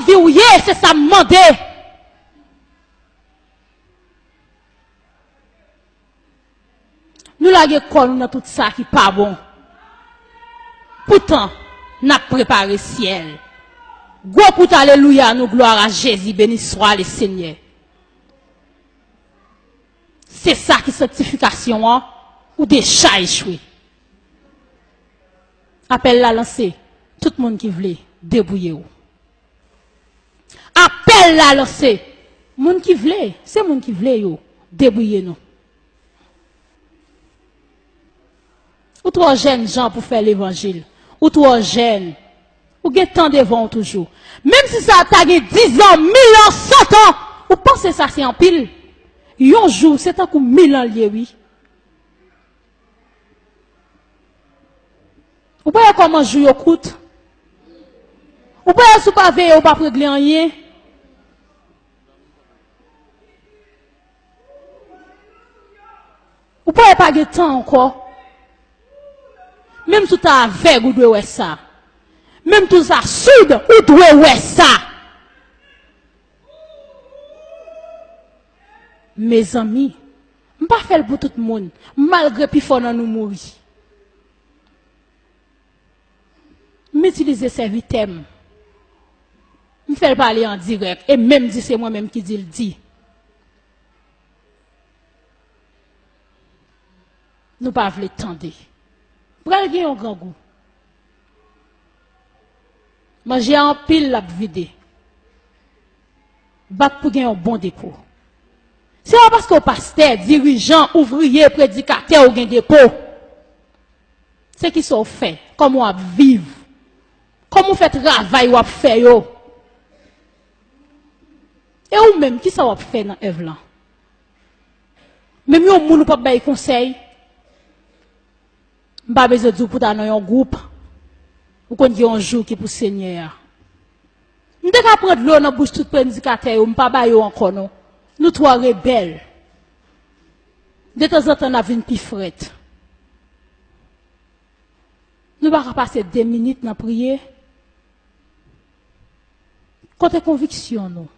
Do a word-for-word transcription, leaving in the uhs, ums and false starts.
vi w ye, se sa m mande. Nou lage kò nou nan tout sa ki pa bon. Poutan, n ap prepare syèl. Gwo kout alelouya nou, glwa a Jezi, beni swa le Senyè. Se sa ki sanktifikasyon an, ou deja echwe. Apèl la lanse, tout moun ki vle, debouye w. Apèl la lanse, moun ki vle, se moun ki vle yo, debouye nou. Ou twò jèn jan pou fè levanjil. Ou twò jèn. Ou gen tan devan w toujou. Menm si sa ta gen diz an, mil an, san an, ou panse sa se anpil? Yon jou, se tankou mil an l ye, wi. Ou pa wè kòman jou yo kout? Ou pa wè si w pa veye, ou p ap regle anyen? Ou pa wè pa gen tan ankò? Menm si w ta avèg, ou dwe wè sa. Menm si w ta soud, ou dwe wè sa. Mezanmi, m pa fè l pou tout moun, malgre pifò nan nou mouri. M itilize sèvitè m. M fè l pale an dirèk, e menm di se mwen menm ki di l di. Nou pa vle tande. Pral gen yon grangou. Manje a anpil, l ap vide. Bat pou gen yon bon depo. Se pa paske w pastè, dirijan, ouvriye, predikatè, ou gen depo. Se kisa w fè? Kòman w ap viv? Kòman w fè travay w ap fè yo? E ou menm, kisa w ap fè nan èv lan? Menm yon moun ou p ap bay konsèy? M pa bezwen di w pou ta nan yon gwoup. Ou konn gen yon jou ki pou Senyè a. M te ka pran dlo nan bouch tout predikatè yo, m pa ba yo ankò non. Nou twò rebèl. Detanzantan n ap vin pi frèt. Nou pa ka pase de minit nan priye? Kote konviksyon nou?